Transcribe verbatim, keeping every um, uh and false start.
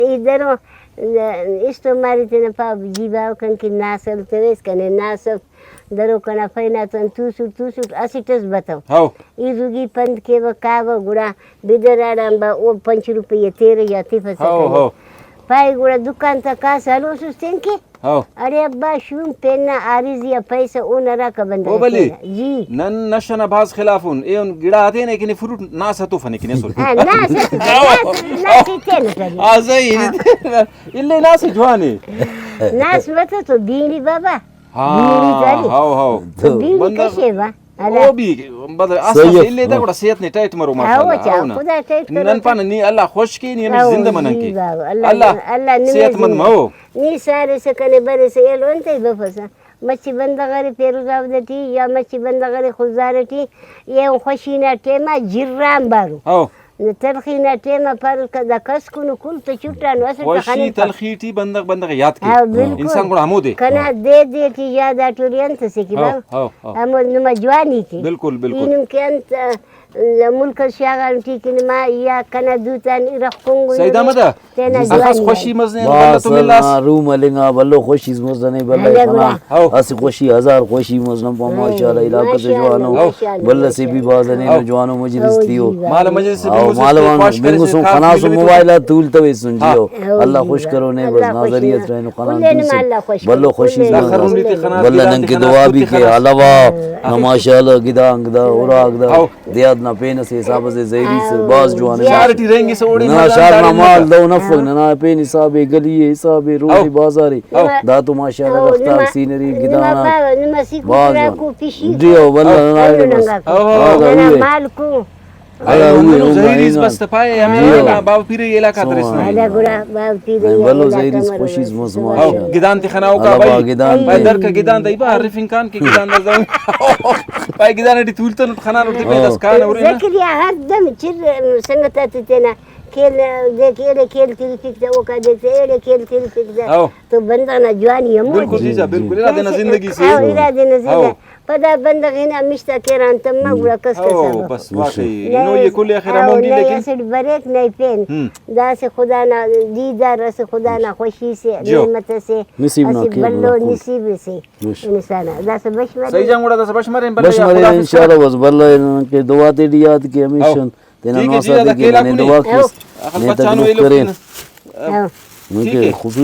ای درو، استو ماری تینا پاو، جی باوہ کن کہ ناس ہلتویس کنے، ناس اف۔ درو کنا پین آتون توسٹ توسٹ اسٹ اس بتو۔ ہو۔ ای زگی پند کیوہ کاوہ، گڑا بدر آڑان با او پنچ روپیہ تیرہ یا تفسہ ہو، کنے۔ ہو۔ پائے گڑا دکان تا کاس ہلوسس تین کہ۔ ہو۔ اڑے ابا شوم پین نا عارضی آ پیسہ اون ہراکا بندغ او بلی۔ تینا۔ جی۔ نن نشہ نا بھاز خلاف ان۔ ایہن گڑا ہتینے کہ نے فروٹ ناس ہتوفنے کہ نے سر۔ ہاں، ناس ہتو، ناس، ناس ہی تینٹ ارے۔ ہاں، صحیح۔ ہاں۔ الے ناس جوان اے۔ ناس متو تو بینی بابا۔ ہاں، بینی تو ارے۔ ہاؤ، ہاؤ۔ تو بینی بندغ کشے با۔ او بھی، مطلب، آس صحیح پاس اے۔ الے تا گڑا صحت نے ٹائٹ مرو، ہاں، ماشاءاللہ، چا، ہاؤ نا۔ خدا ٹائٹ کرو نن تا۔ پانہ نی اللہ خوش کے، نی ہمے ہاؤ، زندہ مننگ جی کے۔ بابا، اللہ، اللہ، اللہ نمے صحت مند زندہ۔ ماؤ۔ نی سارے سکنے برے سے ایلو انتئے بفسہ۔ مچہ بندغ ارے پیروز آباد ٹی یا مچہ بندغ ارے خضدار ٹی، ایہن خوشی نا ٹائما جران بارو۔ ہاؤ۔ تلخی نا ٹائما پارو کہ دا کسکنو کل تو چٹانو اسٹ خوشی خننگ پک۔ تلخی ٹی بندغ بندغ یاد کے۔ ہاؤ، بالکل۔ انسان گڑا ہمودے۔ کنا دے دے ٹی یاد آ ٹوری انت سے کہ ہاؤ، بابا۔ ہاؤ، ہاؤ۔ ہمو نما جوانی کے۔ بالکل، بالکل۔ ای نم کہ انت، ملک اس شاغان ٹی کہ نما یا کنا دوتان ارغ کنگنو۔ سعید احمد آ، تینا اخس جوانی خوشی آ۔ مزنے بس بندغ تو ملاس۔ نا روم ہلنگا، بھلو خوشی اس مزنے، بھلو ہلے خنا۔ گڑا۔ ہاؤ۔ اسہ خوشی، ہزار خوشی مس نن پا، ہاؤ، ماشاءاللہ، علاقہ سے ماشاءاللہ، جوانو، ماشاءاللہ، بھلا سے بھی ماشاءاللہ۔ بازنے ہاؤ۔ نو جوانو مجلس ہاؤ تیو۔ جی بابا۔ مال مجلس سے ہاؤ، بنگسو مال خان وان خوش کرسے بنگسو، کافی خناسو ملک موبائل آ تولتو ایسن ہاؤ۔ جیو۔ ہاؤ اللہ جی خوش بابا۔ کرو نے بس اللہ خوش ناظری کرو۔ اس رہنو خنان کلے نم توسن۔ اللہ خوش بھلو کرو، خوشی کلے نم۔ مس۔ اللہ نن کے دعا بھی کے، علاوہ ہاؤ۔ نا ماشاءاللہ گدانک دا، اراغ دا۔ ہاؤ۔ دیہات نا پین اسہ حساب اسے زہری سے ہاؤ، بھاز جوان اے۔ شار ٹی رہینگسہ اوڑے ننا مزہ شار نا دارے مال مزہ۔ دہن افک، ہاں۔ ننا پین حساب اے، گلی اے، حساب اے، روڈ اے، ہاؤ۔ بازار اے۔ ہاؤ۔ دا تو ماشاءاللہ ہاؤ، رفتار نما، سینری، نما گدانا۔ باوہ، نما سیکو بھاز کراکو جوان۔ پشی جی ہو، ولدا ہاؤ۔ ننا ہاؤ، اے بس۔ ہاؤ، ہاؤ، ہاؤ۔ ننا ہاؤ۔ مالکو۔ ہاں، ہاں، ہمو ہاں، زہیریز ہاں۔ بس تپائے، ہمے جی ہاں۔ نا باوہ پیرئی علاقہ آ تریسہ۔ سوہان۔ ہندا گڑا باوہ پیرئی بھلو علاقہ زہیریز مرو خوشیز بس۔ مس ہاؤ، ماشاءاللہ۔ گدان تے خناؤکا اللہ پائے۔ پاک گدان پائے تے۔ درکا گدان تا ای با ہرفنگ کان کہ گدان دا زہم۔ پائے گدان ٹی تولتنٹ خنانٹ تے پائے ہاں۔ داسہ کانہ ہرنہ۔ زکریا ہر دم چر سنگت آتے تینا کھیل، دیکھ ایڑے کھیل تلفک تا، اوکا دیکھ ایڑے کھیل تلفک تا۔ ہاؤ۔ تو بندغ نا جوانی ہمو بالکل دے۔ جی، جی۔ بالکل۔ ارا تینا زندگی سے۔ ہاؤ، ارا تینا زندہ۔ ہاؤ۔ پدا بندغ ہنا مش تا کیران تما ہم۔ گڑا کس کس ہاؤ، آ بس واقعی۔ نئے، اینو یہ کل آخر ہاؤ، امون ڈیلے نئے کن۔ اسٹ بریک نئے پین۔ ہم۔ داسہ خدا نا دیدار اسہ، خدا نا خوشی سے، جیو۔ نعمت سے، نصیب نا اسہ کیب بھلو نا کل۔ نصیب سے۔ مش۔ انسان آ۔ داسہ بش مرے۔ صحیح جان گڑا داسہ بش مرے، بھلا بش یا مرے، خدا حافظ انشاءاللہ کر۔ بس بھلا ہن کہ دعا تے ڈی یاد کے ہمیشہ ہاؤ۔ تینا ٹھیک ہے جی، نواسہ دادا تے کے کیلا ننے کنے۔ دعا ہاؤ۔ کیس۔ آخر نے بچانو تکلیف ایلو کرین۔ کن۔ ہاؤ۔ ٹھیک ہے۔ خصوصی